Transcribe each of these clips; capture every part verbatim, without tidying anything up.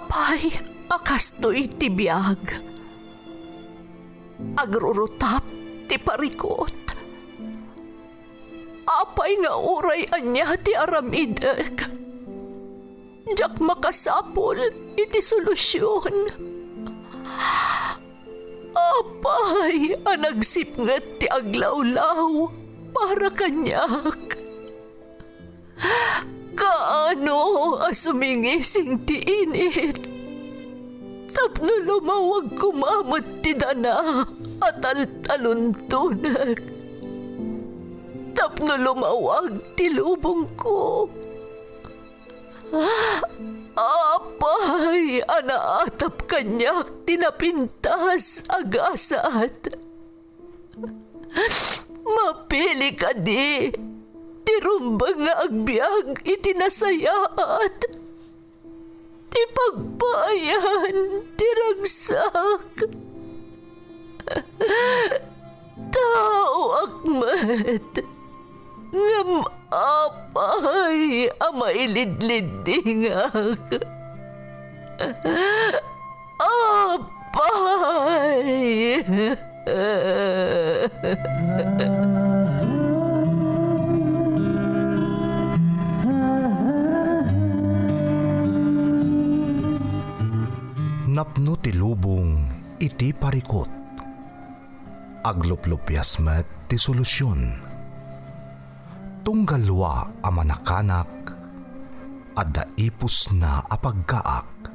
Apay a kastoy ti biag? Agrurutap ti parikut. Apay nga uray ania ti aramidek, diak makasapul iti solusion. Apay a nagsipnget ti aglawlaw para kaniak? Kaano a sumingising ti init tapno lumawag koma met ti dana a taltaluntonek, tapno lumawag ti lubongko? Apay a naatap kaniak ti napintas a gasat? Mapili kadi ti rumbeng nga agbiag iti nasayaat, ti pagpaayan ti ragsak? Taoak met, ngem apay a mailidliddingak? Apay! Napno ti lubong iti parikut. Agluplupias met ti solusion. Tunggal wa a manakanak, adda ipusna a pagkaak.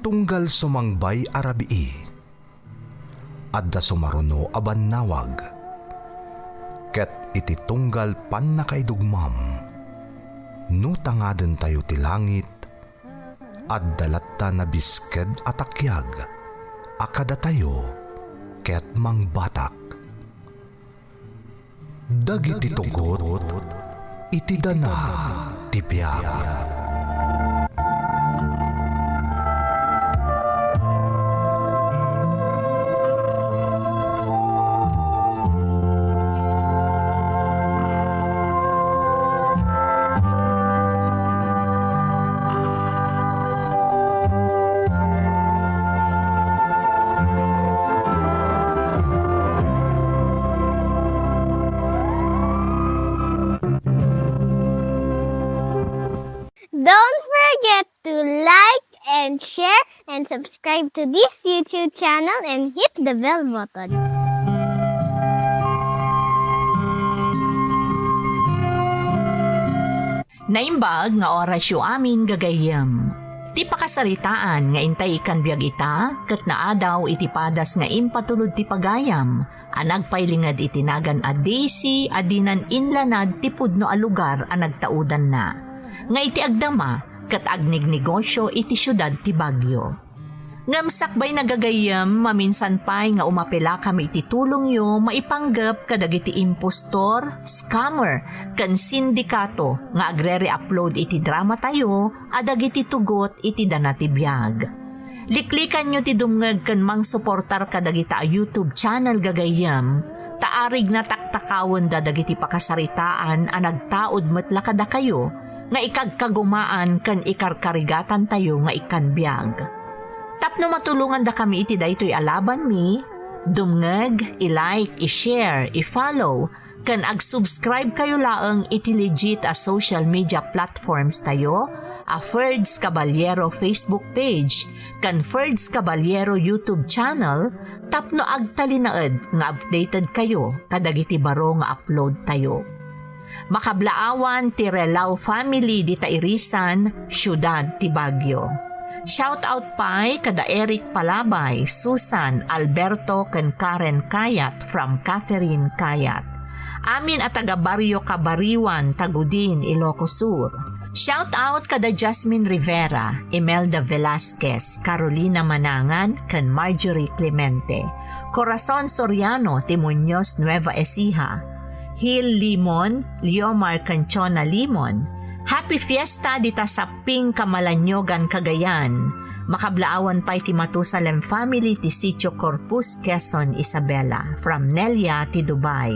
Tunggal sumangbay a rabii, adda sumaruno a bannawag. Ket iti tunggal pannakaidugmam, no tangadentayo ti langit, adda latta nabisked a takiag a kadatayo ket mangbatak. Dagiti tugot iti dana ti biag. Don't forget to like and share and subscribe to this YouTube channel and hit the bell button. Naimbag nga orasyo amin gagayyem. Ti pakasaritaan nga intay ikkan biag ita ket naadaw iti padas nga impatulod ti pagayam a nagpailinged iti nagan a Daisy a dinan inlanad ti pudno a lugar a nagtaudanna, nga iti agdama ket agnegnegosio iti siudad ti Baguio. Ngem sakbay na gagayyem, maminsan pay nga umapelakami iti tulongyo maipanggep kadagiti impostor, scammer, ken sindikato nga agre-re-upload iti dramatayo a dagiti tugot iti dana ti biag. Liklikanyo ti dumngeg ken mangsuportar kadagita a YouTube channel gagayyem, ta arig nataktakawen da dagiti pakasaritaan a nagtaud met la kadakayo nga ikagkagumaan ken ikarkarigatantayo nga ikkan biag. Tapno matulongandakami iti daytoy a labanmi, dumngeg, i-like, i-share, i-follow, ken ag-subscribe kayo laeng iti legit a social media platforms tayo a Ferds Caballero Facebook page ken Ferds Caballero YouTube channel tapno agtalinaed nga updated kayo kadagiti baro nga upload tayo. Makablaawan ti Relau family dita Irisan, siudad ti Baguio. Shout out pay kada Eric Palabay, Susan, Alberto, ken Karen Kayat from Catherine Kayat. Amin a taga Barrio Cabariwan, Tagudin, Ilocos Sur. Shout out kada Jasmine Rivera, Imelda Velasquez, Carolina Manangan, ken Marjorie Clemente. Corazon Soriano ti Muñoz, Nueva Ecija. Hil Limon, Liomar ken Chona Limon. Happy Fiesta dita Sapping, Camalaniog, Cagayan. Makablaawan pay ti Matusalem family ti Sitio Corpus, Quezon, Isabela. From Nelia ti Dubai.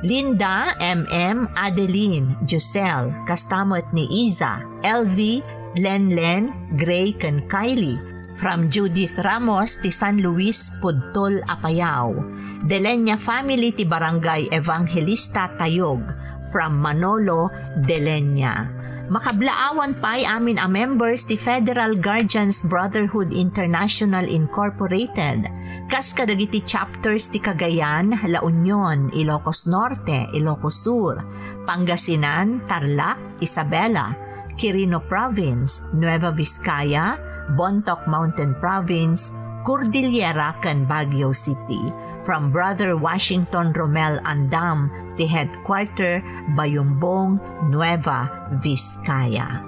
Linda, M M, Adeline, Giselle, kasta met ni Iza, L V, Len Len, Gray ken Kylie, from Judith Ramos ti San Luis Pudtol, Apayao. Delenia family ti Barangay Evangelista Tayog, from Manolo, Delenia. Makablaawan pay amin a members ti Federal Guardians Brotherhood International Incorporated, kas kadagiti chapters ti Cagayan, La Union, Ilocos Norte, Ilocos Sur, Pangasinan, Tarlac, Isabela, Quirino Province, Nueva Vizcaya, Bontoc Mountain Province, Cordillera, ken Baguio City. From Brother Washington Romel Andam, ti headquarter, Bayumbong, Nueva Vizcaya.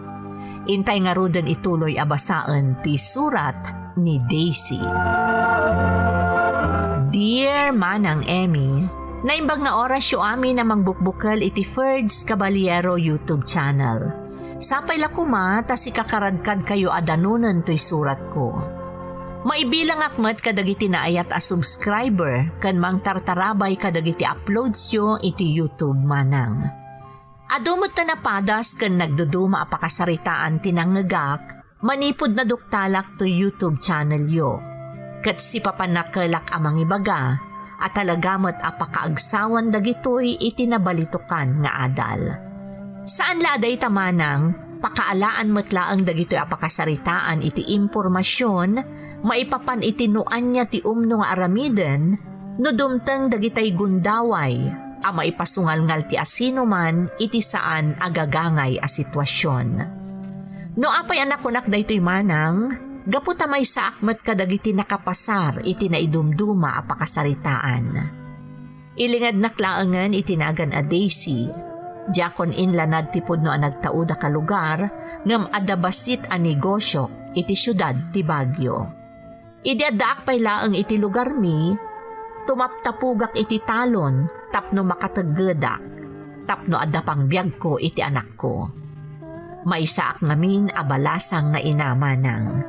Intay ngaruden ituloy a basaen ti surat ni Daisy. Dear Manang Emmy, naimbag nga orasyo amin a mangbukbukel iti Ferds Caballero YouTube channel. Sapay la koma ta sikaradkadkayo a danunen toy suratko. Maibilangak met kadagiti naayat a subscriber ken mangtartarabay kadagiti uploadsyo iti YouTube, Manang. Adu met ta napadas ken nagduduma a pakasaritaan ti nangngegak manipud naduktalak toy YouTube channelyo. Ket sipapannakelak a mangibaga a talaga met a pakaagsawan dagitoy iti nabalitokan nga adal. Saan la a dayta, Manang, pakaalaan met laeng dagitoy a pakasaritaan iti impormasion maipapan iti no ania ti umno nga aramiden no dumteng dagitay gundaway a maipasungalngal ti asinoman iti saan a gagangay a situasion. No apay a nakunak daytoy, Manang, gapu ta maysaak met kadagiti nakapasar iti naidumduma a pakasaritaan. Ilingednak laengen iti nagan a Daisy. Diakon inlanad ti pudno a nagtaudak a lugar, ngem adda bassit a negosio iti siudad ti Baguio. Idi addaak pay laeng iti lugarmi, tumaptapugak iti talon tapno makateggedak, tapno adda pangbiagko iti anakko. Maysaak ngamin a balasang nga ina, Manang.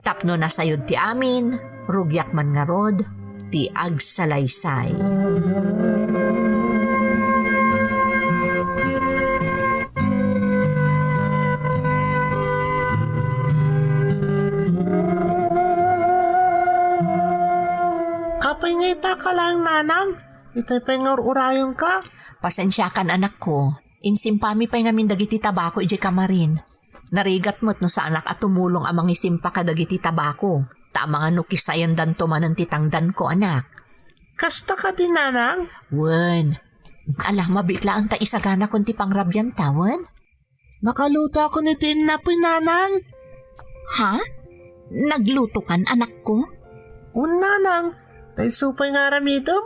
Tapno nasayod ti amin, rugiak man ngarud ti agsalaysay. Apay nga ita ka laeng, Nanang? Itay pay nga ur-urayonka? Pasensiakan, anakko. Insimpami pay ngamin dagiti tabako idiay kamarin. Narigat met no saanak a tumulong a mangisimpa kadagiti tabako, ta amangan no kisayandanto manen ti tangdanko, anak. Kasta kadi, Nanang? Wen. Ala, mabiit laeng ta isaganakon ti pangrabianta, wen? Nakalutoakon iti innapoy, Nanang. Ha? Naglutokan, anakko? Wen, Nanang. Ta isu pay nga aramidem.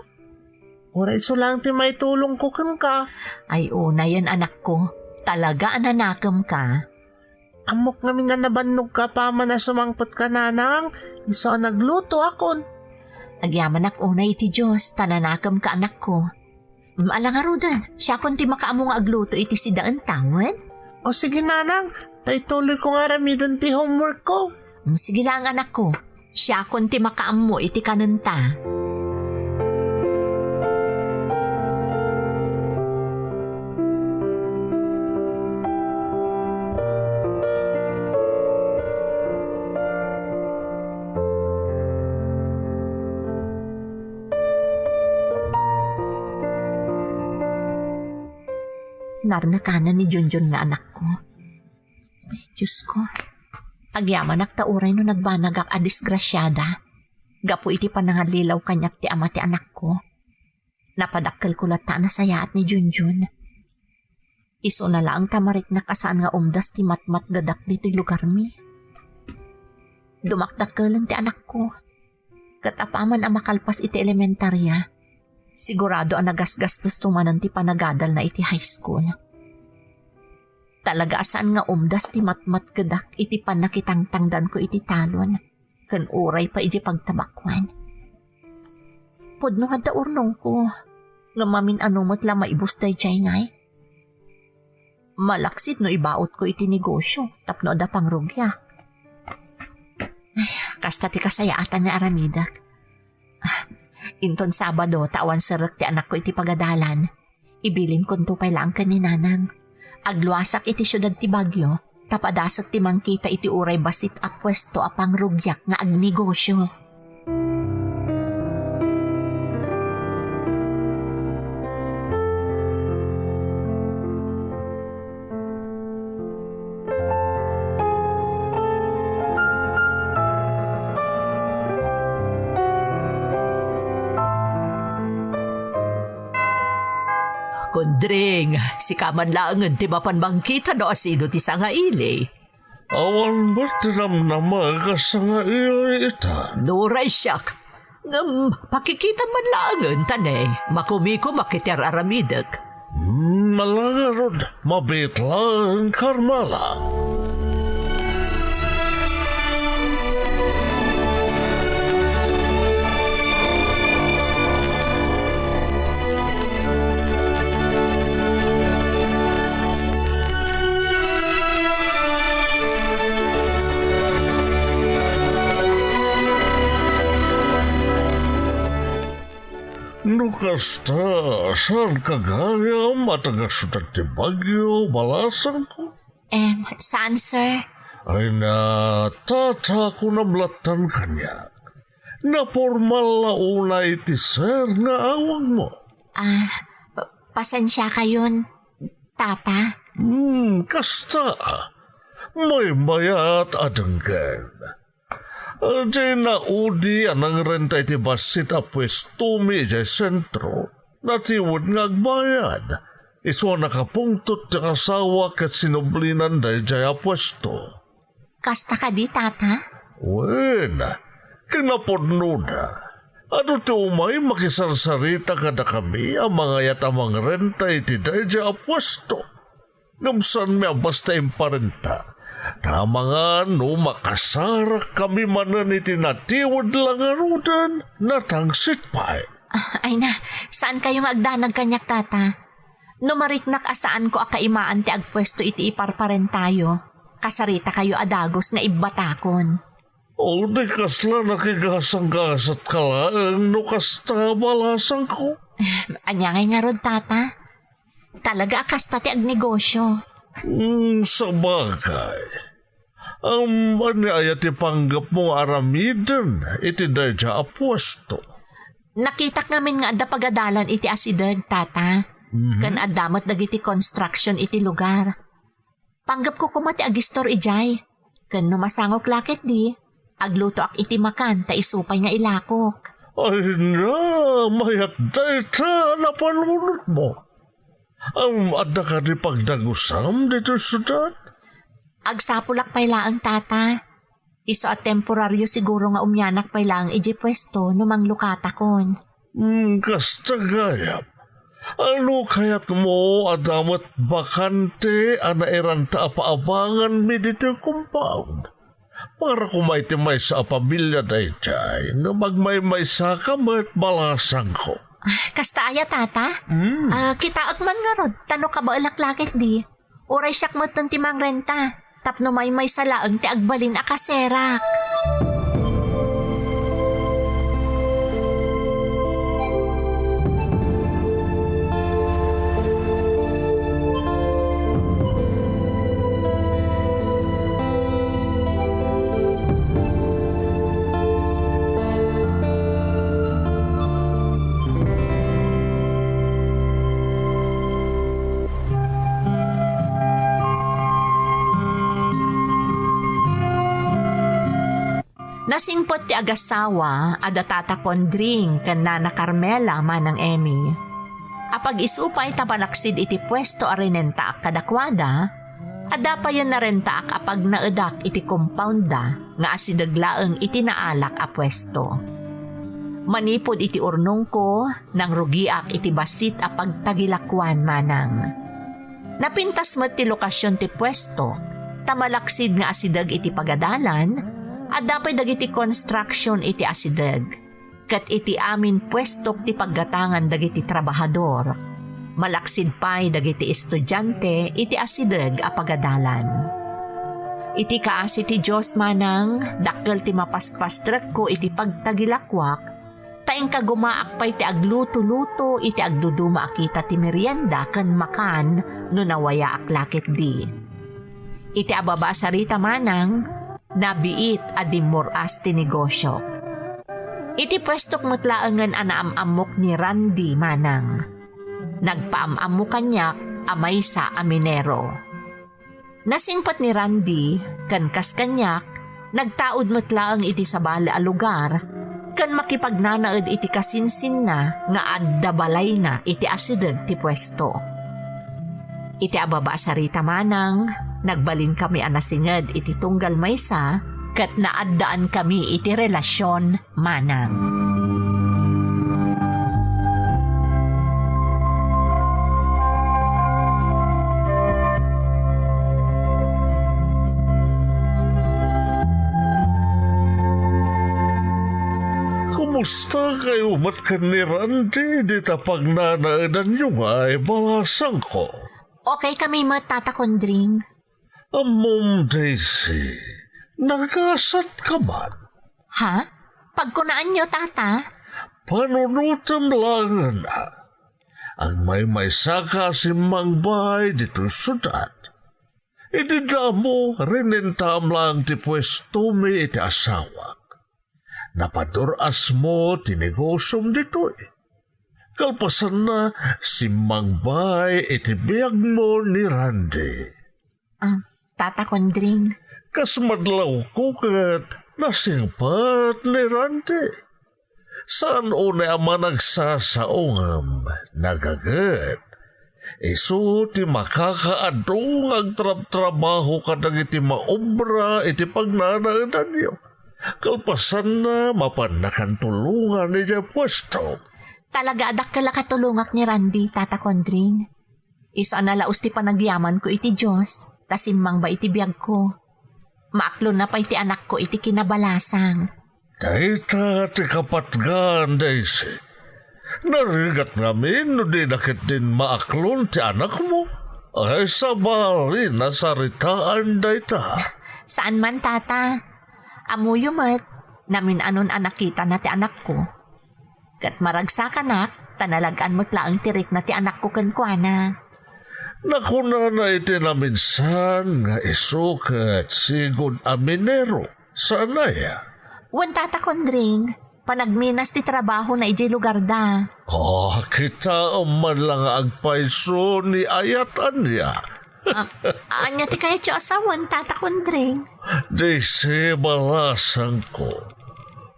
Uray isu laeng ti maitulongko kenka. Ay, unayen, anakko. Talaga a nanakemka. Ammok ngamin a nabannogka apaman a sumangpetka, Nanang. Isu a naglutoakon. Agyamanak unay iti Dios, ta nanakemka, anakko. Mm, ala ngaruden, siakon ti makaammo nga agluto iti sidaen tawen? O sige, Nanang, ta ituloyko nga aramiden ti homeworkko. Mm, sige lang, anakko. Siakon ti makaammo iti kanenta. Narnakanan ni Junjun nga anakko. Ay, Diosko. Agyamanak ta uray no nagbanagak a disgrasiada, gapu iti panangallilaw kaniak ti ama ti anakko. Napadakkelko latta a nasayaat ni Junjun. Isuna laeng ta mariknak a saan nga umdas ti matmatgedak ditoy lugarmi. Dumakdakkelen ti anakko. Ket apaman a makalpas iti elementaria, sigurado a nagasgastosto manen ti panagadalna iti high school. Talaga a saan nga umdas ti matmatgedak iti pannakitangtangdanko iti talon ken uray pay idiay pagtabakuan. Pudno nga adda urnongko, ngem amin-ano met la maibus daydiay ngay. Malaksid no ibaotko iti negosio tapno adda pangrugiak. Ay, kasta ti kasayaatan nga aramidek. Ah, inton Sabado ta awan serrek ti anakko iti pagadalan. Ibilinkonto pay laeng ken ni Nanang. Agluasak iti siudad ti Baguio Ta padasek ti mangkita iti uray bassit a puesto a pangrugiak nga agnegosio. Kundring, sika man laengen ti mapan mangkita no asino ti sangaili. Awan met ti namnamek a sangaili ita. Nuray siak. Ngem pakikita man laengen ta ne, makumikumak iti ar-aramidek. Hmm, ala ngarud, mabiit laeng, Carmela. No kasta, saanka gayam a taga-siudad ti Baguio, balasangko? Em, saan, sir? Ay na, tata, kunam lattan kaniak. Napormal la unay ti sir nga awagmo. Ah, pa-, pasensiakayon, tata. Hmm, kasta. Maymayat a denggen. Diay naudi a nangrenta iti bassit a puestomi idiay sentro, natiwed nga agbayad. Isu a nakapungtot ti asawa ket sinublinan daydiay a puesto. Kasta kadi, tata? Wen, kinapudnona, adu ti umay makisarsarita kadakami a mangayat a mangrenta iti daydiay a puesto. Ngem saanmi a basta imparenta. Ta amangan no makasarakkami manen iti natiwed la ngaruden, natangsit pay. Ah, ay na, saankayo nga agdanag kaniak, tata? No mariknak a saanko a kaimaan ti agpuesto iti iparparentayo, kasaritakayo a dagus nga ibbatakon. O, di kasla nakigasanggasatka laeng no kasta, balasangko. Ania ngay ngarud, tata? Talaga a kasta ti agnegosio. Hmm, sabagay. Am, ania aya ti panggepmo nga aramiden iti daydiay a puesto? Nakitak ngamin nga adda pagadalan iti asideg, tata. Mhm. Ken adda met dagiti construction iti lugar. Panggepko koma ti agistor idiay. Ken no masangok la ketdi, aglutoak iti makan ta isu pay nga ilakok. Ay na, mayat dayta a napanunotmo. Am, adda kadi pagdagusam ditoy siudad? Agsapulak pay laeng, tata. Isu a temporario siguro nga umianak pay laeng idiay puesto no manglukatakon. Hmm, kasta gayam. Ano kayatmo, adda met bakante a nairanta a paabanganmi ditoy compound? Para koma iti maysa a pamilia daydiay, nga magmaymaysaka met, balasangko. Ah, kasta aya, tata? Hmm. Ah, kitaek man ngarud, ta no kabaelak la ketdi. Uray siak metten ti mangrenta, tapno maymaysa laeng ti agbalin a kaserak. Nasingpet ti agasawa a da Tata Condring ken Nana Carmela, Manang Emmy. Apag-isu pay ta malaksid iti puesto a rinentaak kadakuada, adda payen narentaak a pagnaedak iti compound da nga asideg laeng iti naalak a puesto. Manipud iti urnongko, nangrugiak iti bassit a pagtagilakuan, manang. Napintas met ti lokasion ti puesto, ta malaksid nga asideg iti pagadalan, adda pay dagiti construction iti asideg. Ket iti amin puestok ti paggatangan dagiti trabahador, malaksid pay dagiti estudiante iti asideg a pagadalan. Iti kaasi ti Dios, manang, dakkel ti mapaspastrekko iti pagtagilakuak, ta inkagumaak pay ti agluto-luto iti agduduma a kita ti merienda ken makan no nawayaak la ketdi. Iti ababa a sarita manang, nabiit a dimmur-as ti negosiok. Iti puestok met laengen a naam-ammok ni Randy manang. Nagpaam-ammo kaniak a maysa a minero. Nasingpet ni Randy, ken kas kaniak, nagtaud met laeng iti sabali a lugar, ken makipagnanaed iti kasinsinna nga adda balayna iti asideg ti puesto. Iti ababa a sarita manang, nagbalinkami a nasinged iti tunggal maysa, ket naaddaankami iti relasion manang. Kumusta kayo met ken ni Randy dita pagnanaedanyo nga ay balasangko? Okay kami met, Tata Kondring. Ammom, Daisy, nagasat ka man. Ha? Pagkunaanyo, Tata? Panunotem laengen, a. Agmaymaysa ka a simmangbaay ditoy siudad. Idi damo, rinentaam laeng ti puestomi iti asawak. Napadur-asmo ti negosiom ditoy. Kalpasanna, simmangbaay iti biagmo ni Randy. Ah, Tata Kondring. Kas madlawko ket nasingpet ni Randy. Saan unay a managsasaongam, nagaget. Isu ti makakaadu nga agtrabtrabaho kadagiti maobra iti pagnanaedanyo. Kalpasanna, mapannakan tulongan idiay puesto. Talaga a dakkel a katulongak ni Randy, Tata Kondring. Isu a nalaus ti panagyamanko iti Dios, ta simmangba iti biagko. Maaklonna pay ti anakko iti kinabalasang. Dayta ti kapatgan, Daisy. Narigat ngamin no dina ketdin maaklon ti anakmo. Ay, sabali, nasaritaan dayta. Saan man, Tata. Ammoyo met, namin-anon a nakitana ti anakko. Ket maragsakanak, ta nalag-an met laeng ti rikna ti anakko kenkuana. Nakunana iti naminsan nga isu ket sigud a minero, saan aya? Wen, Tata Kondring, panagminas ti trabahona idiay lugarda. Oh, kitaem man la nga agpayso ni ayat ania. Ah, ania ti kayatyo a sawen, Tata Kondring? Daysi balasangko.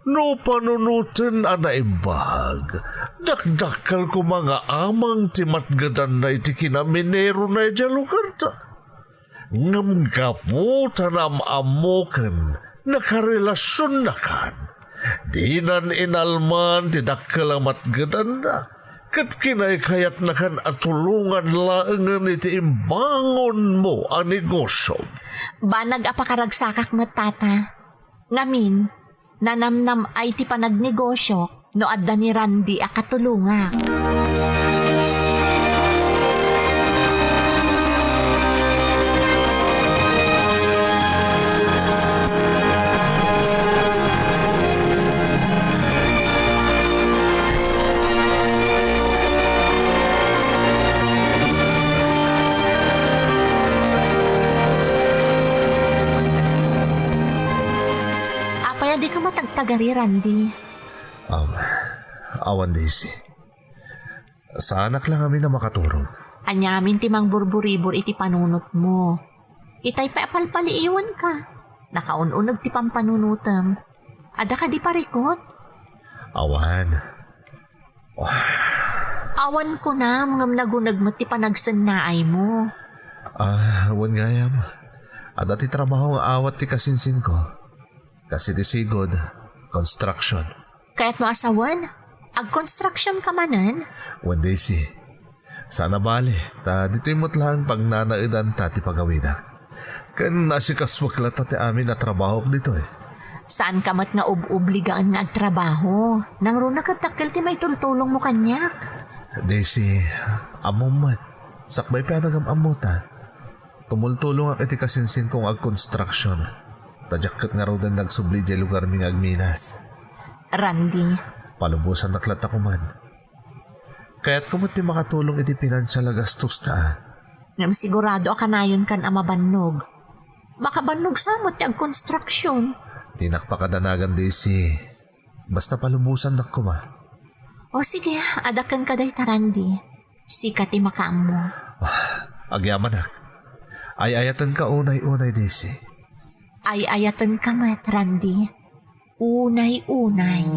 No panunoten a naimbag, dakdakkel koma nga amang ti matgedanna iti kinaminerona idiay lugarda. Ngem gapu ta naam-ammo ken nakarelasionnakan, dinan inalman ti dakkel a matgedanna, ket kinaykayatnakan a tulongan laengen iti imbangonmo a negosio. Banag a pakaragsakak met, Tata. Ngamin, nanamnam-ay ti panagnegosiok no adda ni Randy a katulongak. Apay a dika matagtagari, Randy? Um, awan, Daisy. Saanak la ngamin a makaturog. Aniamin ti mangburburibor iti panunotmo. Itay pay a palpaliiwenka. Nakaun-uneg ti pampanunotem. Adda kadi parikut? Awan. Awan kunam ngem naguneg met ti panagsennaaymo. Ah, wen gayam. Adda ti trabaho nga awat ti kasinsinko. Kas iti sigud, construction. Kayatmo a sawen? Agkonstruksionka manen? Wen, Daisy. Saan a bale, ta ditoy met laeng pagnanaedanta ti pagawidak. Ken naasikasuek latta ti amin a trabahok ditoy. Saanka met nga ub-obligaan nga agtrabaho. Nangruna ket dakkel ti maitultulongmo kaniak. Daisy, ammom met. Sakbay pay a nagam-ammota. Tumultulongak iti kasinsinko nga agkonstruksion. Ta diak ket ngaruden nagsubli idiay lugarmi nga agminas. Randy. Palubosannak latta koman. Kayatko met ti makatulong iti pinansial a gastosta. Ngem sigurado a kanayonkan a mabannog. Makabannog sa met ti agkonstruksion. Dinak pakadanagan, Daisy. Basta palubosannak koma. O sige, adda kenka dayta, Randy. Sika ti makaammo. Agyamanak. Ay-ayatenka unay-unay, Daisy. Ay-ayatenka met, Randy. Unay-unay.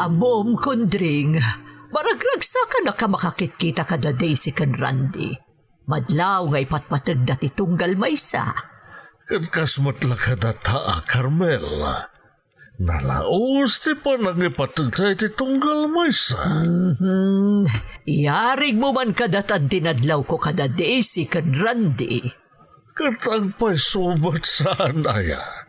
Ammom, Kundring, maragragsakan a makakit-kita kada Daisy ken Randy. Madlaw nga ipatpategda ti tunggal maysa. Ket kas met la kadata a Carmela. Nalaus ti panangipategda iti tunggal maysa. Mhm. Iyarigmo man kadatan ti nadlawko kada Daisy ken Randy. Ket agpayso met saan aya?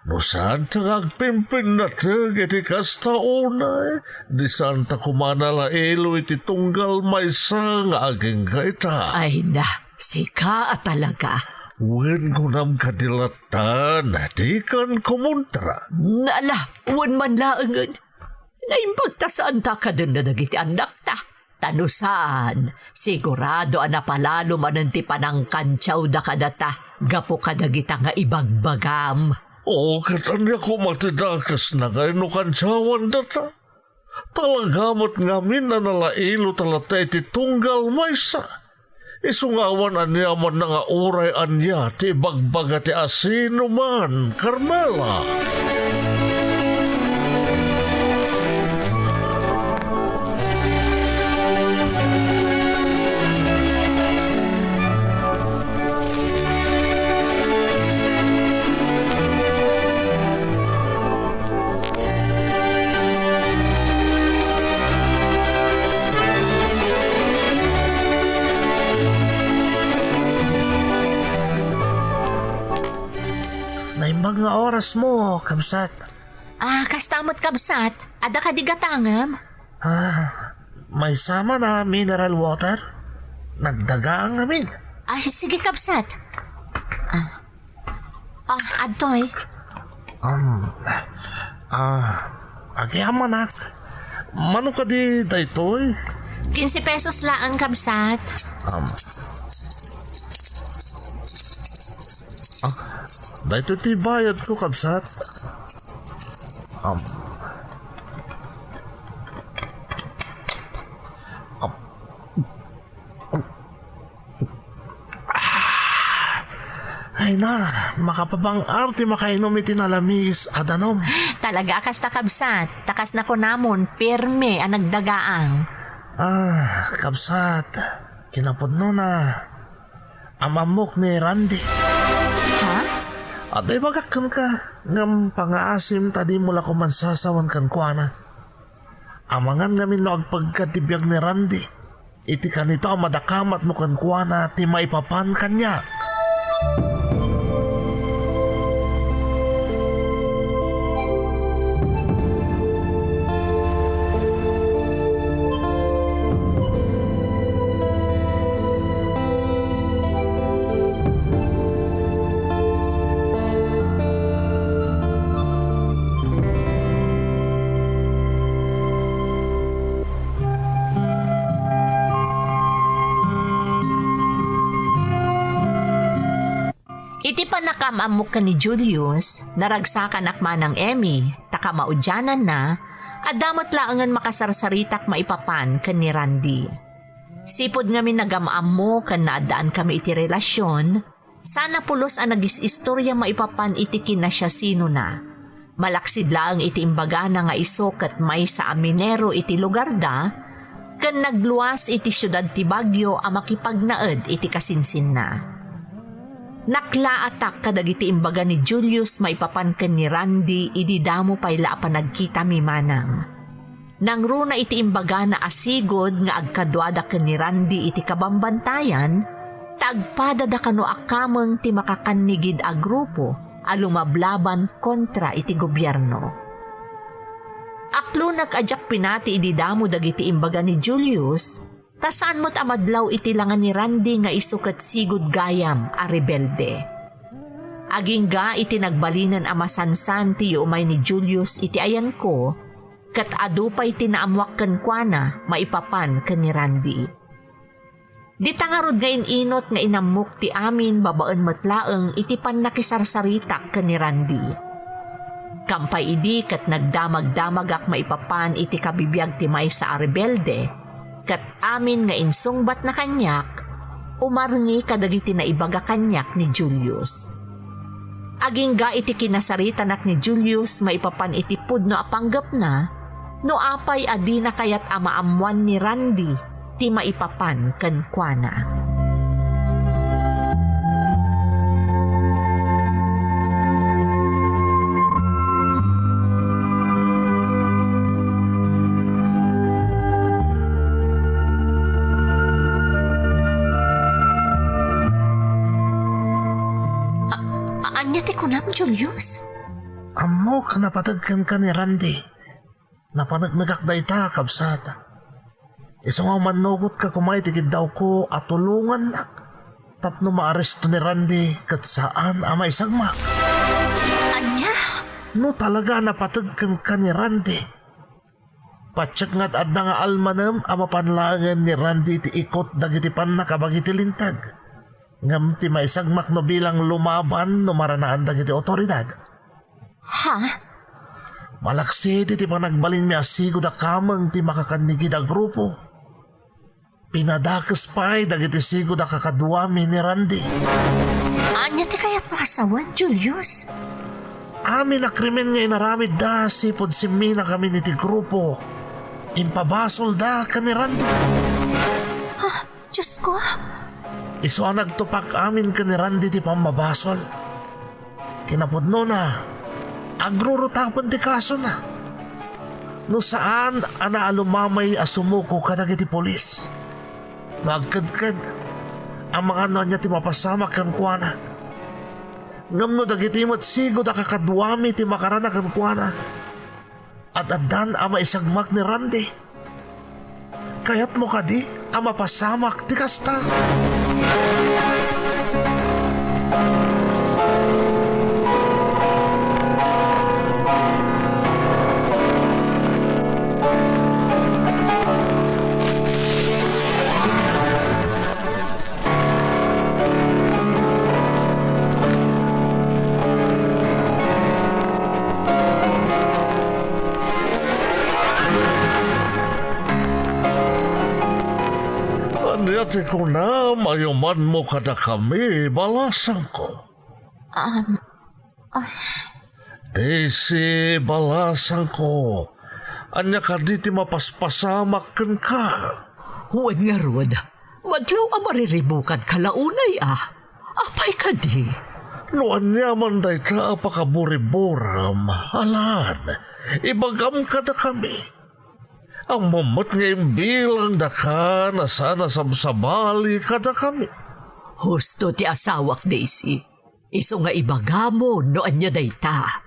No saanta nga agpimpinnateg iti kasta unay, di saanta koma nalailo iti tunggal maysa nga agingga ita. Ay na, sika a talaga. Wen kunam kadi lattan, dikan kumontra. Nala, wen man laengen. Naimbag ta saanta kadenna dagiti annakta. Ta no saan, sigurado a napalalo manen ti panangkantiawda kadata gapu kadagita nga ibagbagam. O, ket ania koma ti dakesna nga inno kantiawandata? Talaga met ngamin a nalailo ta latta iti tunggal maysa. Isu nga awan aniamanna nga uray ania ti ibagbaga ti asinoman, Carmela. Naimbag nga orasmo, kabsat. Ah, kasta met, kabsat. Adda kadi gatangem? Ah, maysa man a mineral water? Nagdagaang ngamin. Ay, sige, kabsat. Ah, ah, adtoy. Um, ah, agyamanak. Mano kadi daytoy? Quince pesos laeng, kabsat. Um, ah, daytoy ti bayadko, kabsat. Um, um, Ay na, makapabang-ar ti makainom iti nalamis a danum. Talaga a kasta, kabsat. Ta kas nakunamon, pirme a nagdagaang. Ah, kabsat, kinapudnona, am-ammok ni Randy. Ha? Adda ibagak kenka, ngem pangaasim ta dimo la koman sasawen kenkuana. Amangan ngamin no agpagka ti biag ni Randy. Iti kanito a madakamatmo kenkuana ti maipapan kaniak. Iti pannakaam-ammok ken ni Julius, naragsakanak manang Emmy, ta kamaudiananna, adda met laengen makasarsaritak maipapan ken ni Randy. Sipud ngamin nagam-ammo ken naaddaankami iti relasion, sana pulos a nagis-istorya maipapan iti kinasiasinona. Malaksid laeng iti imbagana nga isu ket maysa a minero iti lugarda, ken nagluas iti siudad ti Baguio a makipagnaed iti kasinsinna. Naklaatak kadagiti imbaga ni Julius maipapan ken ni Randy idi damo pay la a panagkitami manang. Nangruna iti imbagana a sigud nga agkaduada ken ni Randy iti kabambantayan, ta agpadada kano a kameng ti makakannigid a grupo a lumablaban kontra iti gobierno. Aklonak a diak pinati idi damo dagiti imbaga ni Julius, Ta saan met a madlaw iti langa ni Randy nga isu ket sigud gayam a rebelde. Agingga iti nagbalinen a masansan ti iumay ni Julius iti ayanko, ket adu pay ti naammoak kenkuana maipapan ken ni Randy. Dita ngarud nga in-inut nga inammok ti amin babaen met laeng iti pannakisarsaritak ken ni Randy. Kampay idi ket nagdamagdamagak maipapan iti kabibiag ti maysa a rebelde, ket amin nga insungbatna kaniak, umarngi kadagiti naibaga kaniak ni Julius. Agingga iti kinasaritanak ni Julius maipapan iti pudno a panggepna, no apay a dina kayat a maammoan ni Randy ti maipapan kenkuana. A-, ania ti kunam, Julius? Ammok a napateg kenka ni Randy. Napaneknekak dayta, kabsat. Isu nga umannugotka koma iti kiddawko a tulongannak tapno maaresto ni Randy ket saan a maisagmak. Ania? No talaga a napateg kenka ni Randy, patiek nga ad-adda nga almanem a mapan laengen ni Randy iti ikut dagiti pannakabagi ti linteg. Ngem ti maisagmak no bilang lumaban no maranaan dagiti awtoridad. Ha? Malaksid iti panagbalinmi a sigud a kameng ti makakannigida a grupo, pinadakes pay dagiti sigud a kakaduami ni Randy. Ania ti kayatmo a sawen, Julius? Amin a krimen nga inaramidda sipud simminakamin iti grupo, impabasolda ken ni Randy. Ha? Diosko? Isu a nagtupak amin ken ni Randy ti pammabasol. Kinapudnona, agrurutapen ti kasona. No saan a naalumamay a sumuko kadagiti pulis. No agkedked, amangan no ania ti mapasamak kenkuana. Ngem no dagiti met sigud a kakaduami ti makarana kenkuana, ad-addan a maisagmak ni Randy. Kayatmo kadi a mapasamak ti kasta? Ania ti kunam a yumanmo kadakami, balasangko? Um, ah. Daisy, balasangko, ania kadi ti mapaspasamak kenka? Wen ngarud, madlaw a mariribukanka la unay a. Apay kadi? No ania man dayta a pakaburiburam, alan, ibagam kadakami. Ammom met nga imbilangdaka a saan a sabsabali kadakami. Husto ti asawak, Daisy. Isu nga ibagam no ania dayta.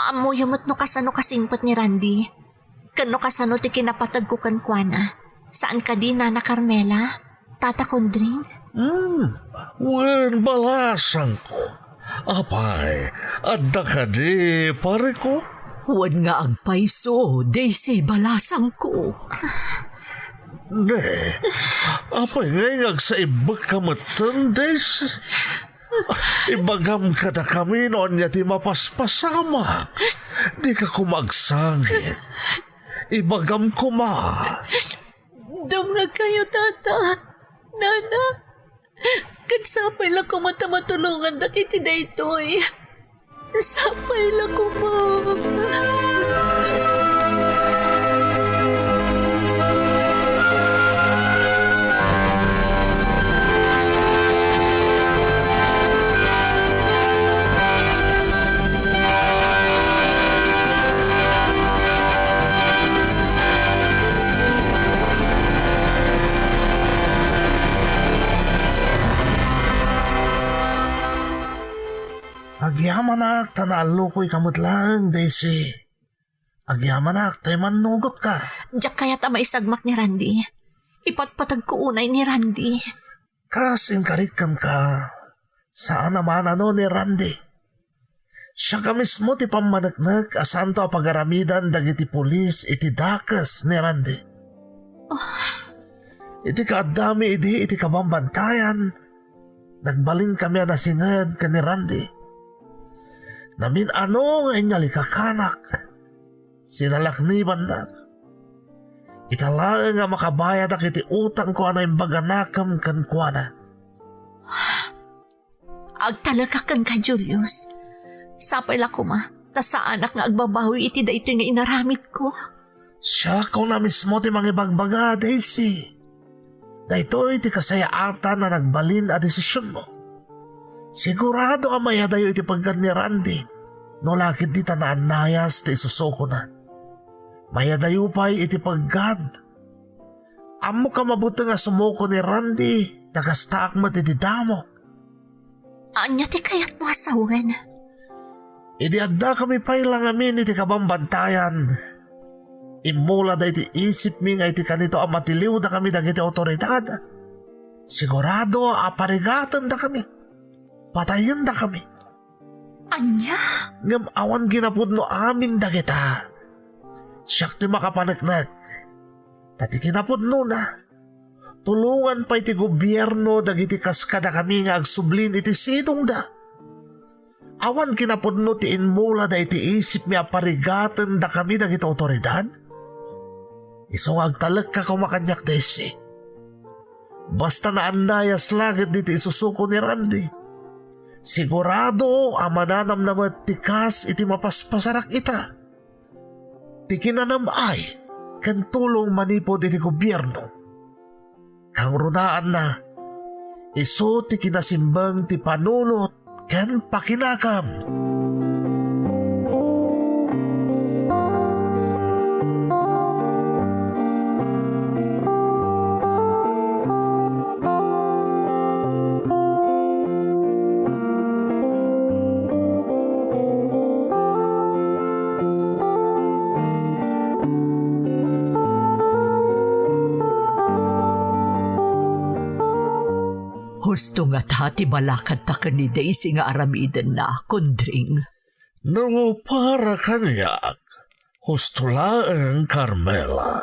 Ammoyo met no kasano kasimpet ni Randy. Ken no kasano ti kinapategko kenkuana. Saan kadi, Nana Carmela? Tata Kondring? Hmm, wen, balasangko. Apay, adda kadi, pareko? Wen nga agpayso, Daisy, balasangko. Ne, apay ngay nga agsaibbekka metten, Daisy? Ibagam kadakami no ania ti mapaspasamak. Dika koma agsangit. Ibagam koma. Dumngegkayo, Tata, Nana, ket sapay la koma ta matulongandak iti daytoy. Sapay la koma. Agyamanak ta naallukoyka met laeng, Daisy. Agyamanak ta immannugotka. Diak kayat a maisagmak ni Randy. Ipatpatagko unay ni Randy. Kas inkarik kenka, saan a maanano ni Randy. Siak a mismo ti pammaneknek a saanto a pagaramidan dagiti pulis iti dakes ni Randy. Oh. Iti kaaddami idi iti kabambantayan, nagbalinkami a nasinged ken ni Randy. Namin-ano nga inyalikakanak. Sinalaknibannak. Ita laeng a makabayadak iti utangko a naimbag a nakem kenkuana. Agtalekak kenka, Julius. Sapay la koma, ta saanak nga agbabawi iti daytoy nga inaramidko. Siak a mismo ti mangibagbaga, Daisy. Daytoy ti kasayaatan a nagbalin a desisionmo. Sigurado a mayadayo iti peggad ni Randy, no la ketdi ta naannayas ti isusukona. Mayadayo pay iti peggad. Ammok a mabuteng a sumuko ni Randy, ta kastaak met iti damo. Ania ti kayatmo a sawen? Idi addakami pay la ngamin iti kabambantayan, immulada iti isipmi nga iti kanito a matiliwdakami dagiti awtoridad, sigurado a parigatendakami, patayendakami. Ania? Ngem awan kinapudno amin dagita. Siak ti makapaneknek. Ta ti kinapudnona, tulongan pay ti gobierno dagiti kas kadakami nga agsublin iti sidongda. Awan kinapudno ti immulada iti isipmi a parigatendakami dagiti awtoridad? Isu nga agtalekka koma kaniak, Daisy. Basta naannayas la ketdi ti isusuko ni Randy, sigurado a mananamna met ti kas iti mapaspasarak ita. Ti kinanam-ay ken tulong manipud iti gobierno. Kangrunaanna, isu ti kinasimbeng ti panunot ken pakinakam. Husto ngata ti balakadta ken ni Daisy nga aramidenna, Kundring. No para kaniak, husto laeng, Carmela.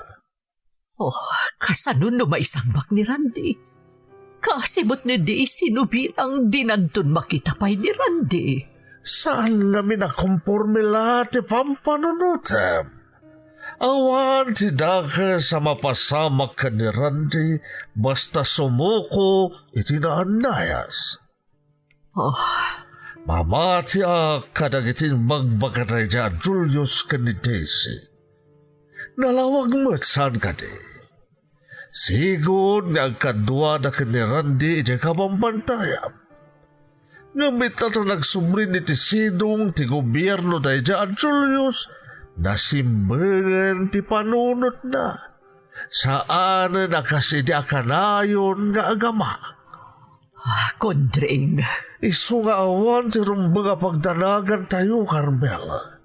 Oh, kasano no maisangbak ni Randy? Kaasi met ni Daisy no bilang dinanton makita pay ni Randy. Saan ngamin a komporme la ti pampanunotem. Awan ti dakes a mapasamak ken ni Randy basta sumuko iti naannayas. Oh. Mamatiak kadagiti imbagbaga daydiay a Julius ken ni Daisy. Nalawag met saan kadi. Sigud nga agkaduada ken ni Randy idiay kabambantayan. Ngem ita ta nagsublin iti sidong ti gobierno daydiay a Julius, nasimbengen ti panunotna. Saanen a kas idi a kanayon nga agamak. Ah, Kundring. Isu nga awan ti rumbeng a pagdanagantayo, Carmela.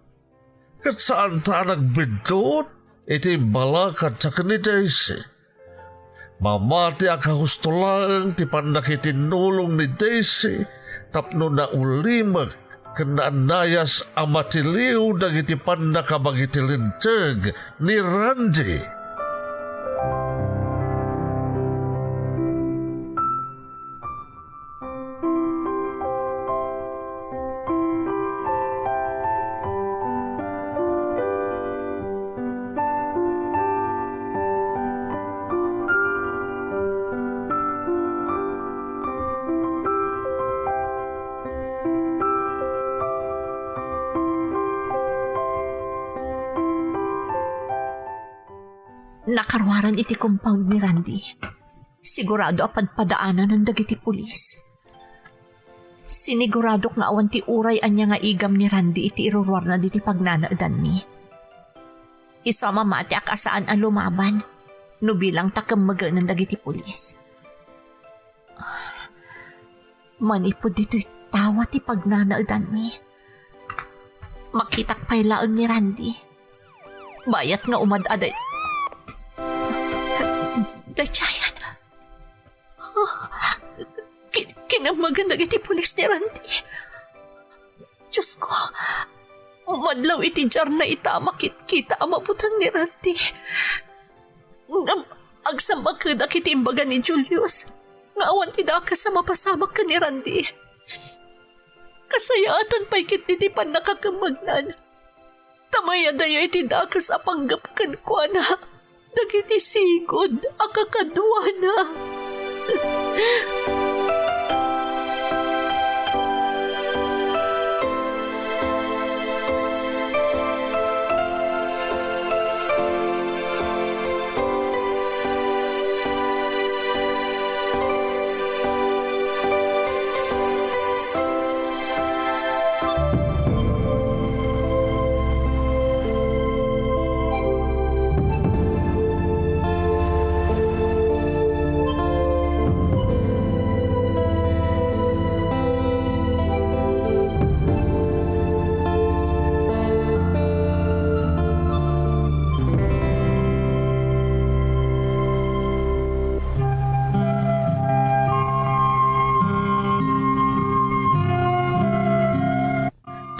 Ket saanta a nagbiddut iti imbalakadta ken ni Daisy. Mamatiak a husto laeng ti pannakitinnulong ni Daisy tapno naulimek ken naannayas a matiliw dagiti pannakabagi ti linteg ni Randy. Nakaruaren iti compound ni Randy. Sigurado a padpadaananan dagiti pulis. Siniguradok nga awan ti uray ania nga igam ni Randy iti iruruarna diti pagnanaedanmi. Isu a mamatiak a saan a lumaban no bilang ta kemmegenen dagiti pulis. Manipud ditoy tawa ti pagnanaedanmi, makitak pay laeng ni Randy. Bayat nga umad-aday. Daydiayen. Ah, ki-, kinammagan dagiti pulis ni Randy. Diosko, madlaw iti diarna ita a makitkita a mabuteng ni Randy. Ngem agsam-akedak iti imbaga ni Julius nga awan ti dakes a mapasamak ken ni Randy. Kasayaatan pay ketdi ti pannakakemmegnan. Ta mayadayo iti dakes a panggep kenkuana dagiti sigud a kakaduana.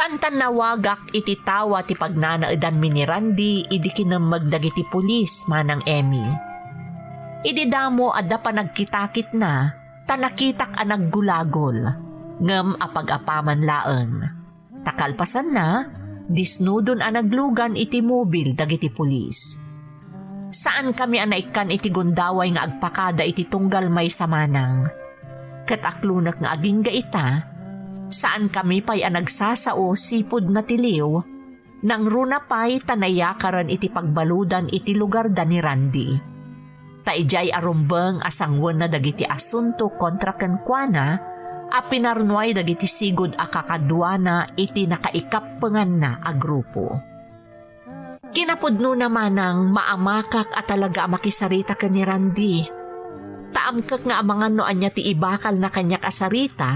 Tantannawagak iti tawa ti pagnanaedanmi ni Randy idi kinemmeg dagiti pulis, Manang Emmy. Idi damo, adda panagkitakitna, ta nakitak a naggulagol, ngem apag-apaman laeng. Ta kalpasanna, disnudon a naglugan iti mobil dagiti pulis. Saankami a naikkan iti gundaway nga agpakada iti tunggal maysa, Manang. Ket aklonek nga agingga ita, saankami pay a nagsasao sipud natiliw, nangruna pay ta nayakaren iti pagbaludan iti lugarda ni Randy. Ta idiay a rumbeng a sangwenna dagiti asunto kontra kenkuana a pinarnuay dagiti sigud a kakaduana iti nakaikappenganna a grupo. Kinapudnona, Manang, maamakak a talaga a makisarita ken ni Randy. Ta amkek nga amangan no ania ti ibakalna kaniak a sarita,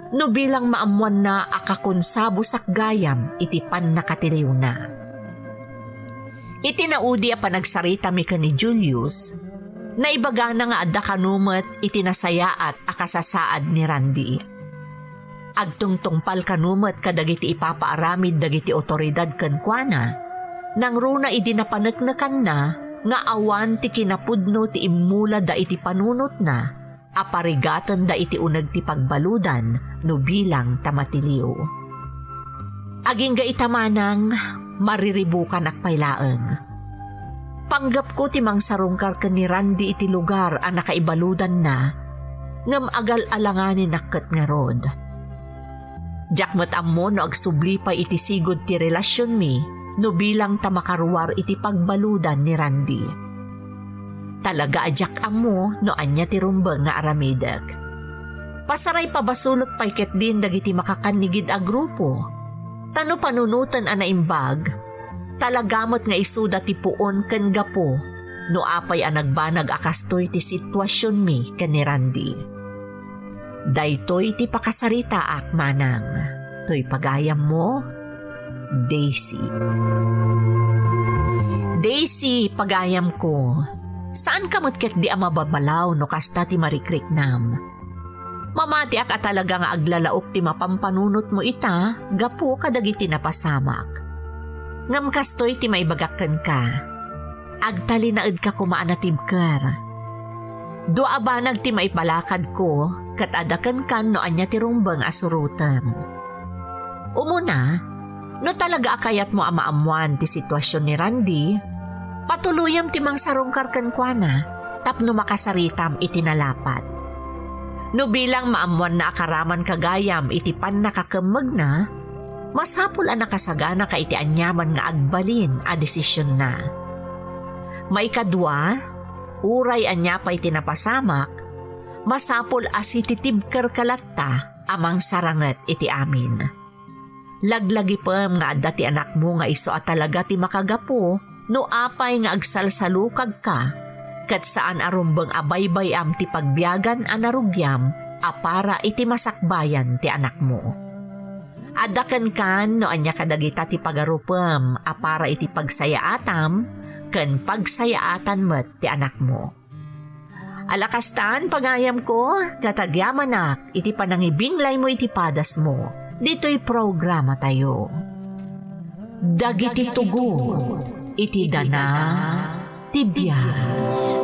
no bilang maammoanna a kakonsabosak gayam iti pannakatiliwna. Iti naudi a panagsaritami ken ni Julius, naibagana nga adda kano met iti nasayaat a kasasaad ni Randy. Agtungtungpal kano met kadagiti ipapaaramid dagiti awtoridad kenkuana, nangruna idi napaneknekanna nga awan ti kinapudno ti immulada iti panunotna a parigatenda iti uneg ti pagbaludan no bilang ta matiliw. Agingga ita, Manang, mariribukanak pay laeng. Panggepko ti mangsarungkar ken ni Randy iti lugar a nakaibaludanna, ngem agal-alanganinak ket ngarud. Diak met ammo no agsubli pay iti sigud ti relasionmi no bilang ta makaruar iti pagbaludan ni Randy. Talaga a diak ammo no ania ti rumbeng nga aramidek. Pasaray pabasolek pay ketdin dagiti makakannigid a grupo. Ta no panunoten a naimbag, talaga met nga isuda ti puon ken gapu no apay a nagbanag a kastoy ti situasionmi ken ni Randy. Daytoy ti pakasaritaak, Manang. Toy pagayammo, Daisy. Daisy, pagayamko, saanka met ketdi a mababalaw no kasta ti marikriknam. Mamatiak a talaga nga aglalaok ti mapampanunotmo ita gapu kadagiti napasamak. Ngem kastoy ti maibagak kenka, agtalinaedka koma a natibker. Dua a banag ti maipalakadko, ket adda kenkan no ania ti rumbeng a surotem. Umuna, no talaga a kayatmo a maammoan ti situasion ni Randy, patuloyem ti mangsarungkar kenkuana tapno makasaritam iti nalapat. No bilang maammoanna a karamanka gayam iti pannakakemmegna, masapul a nakasaganaka iti aniaman nga agbalin a desisionna. Maikadua, uray ania pay ti napasamak, masapul a sititibkerka latta a mangsaranget iti amin. Laglagipem nga adda ti anakmo nga isu a talaga ti makagapu no apay nga agsalsalukagka, ket saan a rumbeng a baybay-am ti pagbiagan a narugiam a para iti masakbayan ti anakmo. Adda kenkan no ania kadagita ti pagarupem a para iti pagsayaatam ken pagsayaatan met ti anakmo. Alakastan, pagayamko, ket agyamanak iti panangibinglaymo iti padasmo. Ditoy programatayo. Dagiti tugon iti dana ti biag.